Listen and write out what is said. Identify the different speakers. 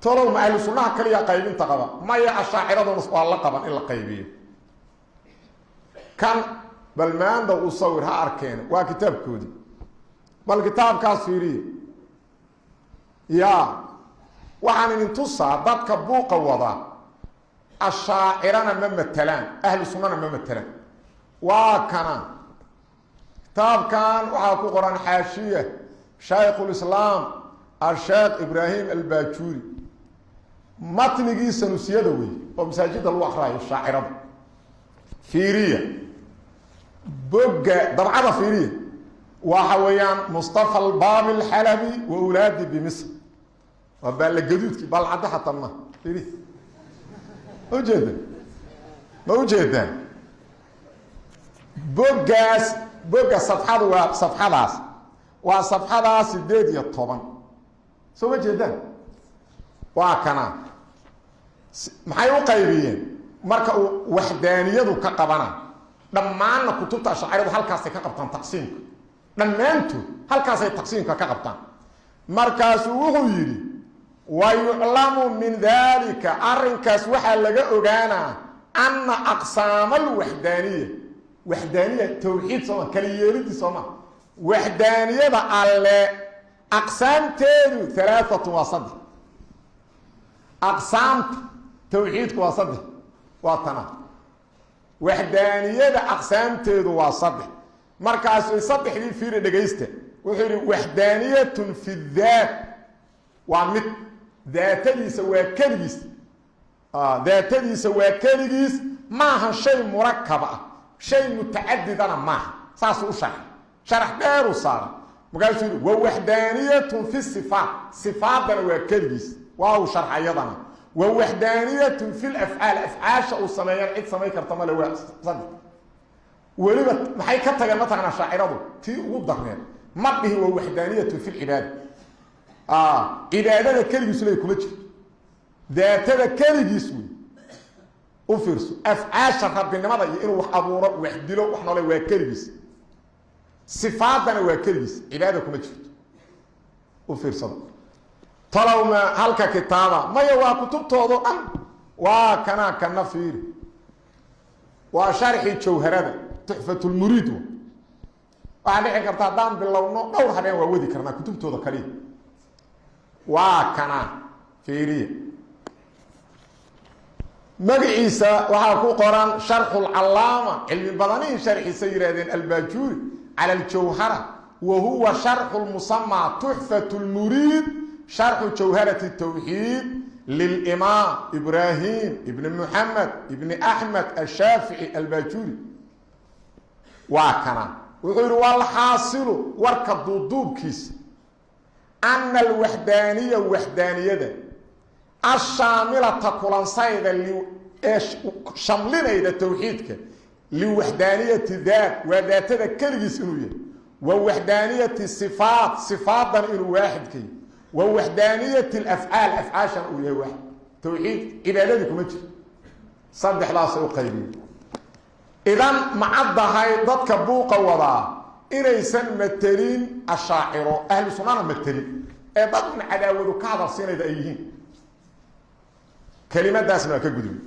Speaker 1: Tolow ma ahlu sunnaha kaliya qaybinta qaba? Maya, ashaaciraduna waa la qaban in la qaybiyo. Kan bal maandow u sawir ha arkeen, waa kitaabkoodii. Bal kitaabkaas fiiriye. Ya waxaan idin tusaa dadka buuqa wada ashaacirana ma matelaan, ahlu sunnana ma matelaan. Waa kana kitaabkan, waxaa ku qoran xaashiya shaykhulislaam asheekh Ibraahim Albajuri, matnigii Sanusiyada wey oo masaajidda lagu akraayo shaacirada. Fiiriya bogga dabcada, fiiriya. Waxa weeyaan Mustafa Albaabi Alxalabi wa ulaadi bimisr. Waa baallagaduudki, baalcadda xataa ma. Fiiriya, ma ujeeda? Ma ujeedaan boggaas? Bogga safxadu waa safxadaas, waa safxadaa 18. Soo ma jeedaan? Waa kana. Maxay u qaybiyeen marka uu waxdaaniyadu ka qabana? Dhammaanna kutubta ashaaciradu halkaasay ka qabtaan taqsiimka, dhammaantood halkaasay taqsiimka ka qabtaan. Markaasuu wuxuu yidhi: wa yuclamu min dalika, arrinkaas waxaa laga ogaanaa, anna aqsaama alwaxdaaniya. Waxdaaniya tawxiid sooma, kala yeelidii sooma? Waxdaaniyada alle aqsaamteedu alaaatun, waa saddex. Aqsaamta tawxiidku waa saddex. Waa tana, waxdaaniyada aqsaamteedu waa saddex. Markaasuu saddexdii fiiri, dhegaysta. Wuxuu yidhi: waxdaaniyatun fi daat, waa mid daatadiisa waa keligiis. Daatadiisa waa keligiis, maaha shay murakab ah, shay mutacadidana maaha. Saasuu u sharxay, sharax dheeruu saaray. Markaasuu yihi: wa waxdaaniyatun fi sifaat, sifaadana waa keligiis. Waa uu sharxa iyadana. Wa waxdaaniyatun fi lafcaal, afcaasha uu sameeyaan cid samayn karta male. Waa saddex. Weliba maxay ka tageen mataqaanaa shaaciradu? Tii ugu darneed ma dhihi: wa waxdaaniyatun fi lcibaada. Cibaadada keligiis ley kuma jirto, daatada keligiis wey. U fiirso, afcaasha rabbinimada iyo inuu wax abuuro, wax dilo, wax noole, waa keligiis. Sifaadana waa keligiis, cibaada kuma jirto. U fiirsada. Talowma halka kitaaba? Maya, waa kutubtoodo dhan. Waa kanaa, kana fiiri, waa sharxi Jawharada, Tuxfatulmuriid. Waxaa dhici karta haddaan bilowno dhowr habeen waa wadi karnaa kutubtooda kaliya. Waa kana, fiiriya. Magaciisa waxaa ku qoran Sharxu Lcallaama, cilmi badanihii sharxiisa yidhahdeen, Albajuri cala Aljawhara, wa huwa sharxu lmusamaa Tuxfat Lmuriid, sharxu Jawharati Tawxiid lilimaam Ibraahim ibni Muxamed ibni Axmed Ashaafici Albajuri. Waa kana. Wuxuu yidhi: walxaasilu, warka duuduubkiisa, ana alwaxdaaniya, waxdaaniyada ashaamilata, kulansayda ee shamlinayda towxiidka, liwaxdaaniyati daat, waa daatada keligiis inuu yahay, wa waxdaaniyati sifaat, sifaadana inuu waaxidka yahay, wa waxdaaniyati alafcaal, afcaashana uu yahay waaxid. Towxiid cibaadadii kuma jiro. Saddexdaasay u qaybiyen. Idan macaddahay dadka buuqa wadaa inaysan matelin ashaaciro, ahlu sunnana matelin, ee dad un cadaawadu ka hadal siinayda ay yihiin. Kelimadaasna waa ka gudubay.